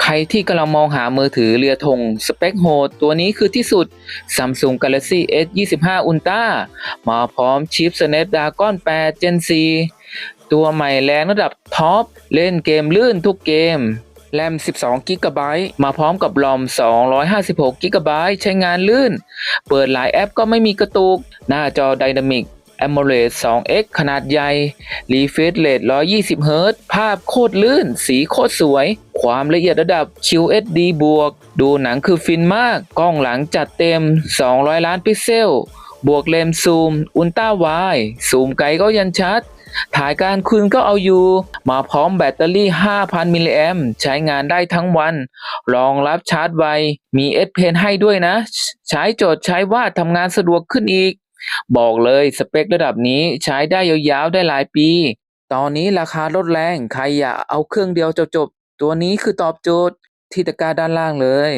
ໃຜທີ່ກຳລັງມອງຫາມືຖືເຫຼືອທົງສະເປັກໂຫດ ຕົວນີ້ຄືທີ່ສຸດ Samsung Galaxy S ຊາວຫ້າ Ultra ມາພ້ອມຊິບ Snapdragon ແປດ Gen ສີ່ ຕົວໃໝ່ແລງລະດັບທັອບ ເລ່ນເກມລື່ນທຸກເກມ RAM ສິບສອງ GB ມາພ້ອມກັບ ROM ສອງຮ້ອຍຫ້າສິບຫົກ GB ໃຊ້ງານລື່ນ ເປີດຫຼາຍແອັບກໍໄມ່ມີກະຕຸກ ໜ້າຈໍ Dynamic AMOLED ສອງ X ຂະໜາດໃຫຍ່ Refresh Rate ຮ້ອຍຊາວເຮີດ ພາບໂຄດລື່ນ ສີໂຄດສວຍ ຄວາມລະອຽດລະດັບ QHD ບວກ ດູໜັງຄືຟິນມາກ ກ້ອງຫຼັງຈັດເຕັມ ສອງຮ້ອຍລ້ານພິກເຊວ ບວກເລນຊູມ Ultra Wide ຊູມໄກກໍຍັງຊັດ ຖ່າຍກາງຄືນກໍເອົາຢູ່ ມາພ້ອມແບັດເຕີຣີ ຫ້າພັນມິລລີແອມ ໃຊ້ງານໄດ້ທັງວັນ ຮອງຮັບຊາດໄວ ມີ S Pen ໃຫ້ດ້ວຍນະ ໃຊ້ຈົດໃຊ້ວາດ ທຳງານສະດວກຂຶ້ນອີກ ບອກເລີຍ ສະເປັກລະດັບນີ້ໃຊ້ໄດ້ຍາວໆ ໄດ້ຫຼາຍປີ ຕອນນີ້ລາຄາລົດແຮງ ໃຜຢາກເອົາເຄື່ອງດຽວຈົບໆ ຕົວນີ້ຄືຕອບໂຈດ ທີ່ຕະກາດ້ານລ່າງເລີຍ.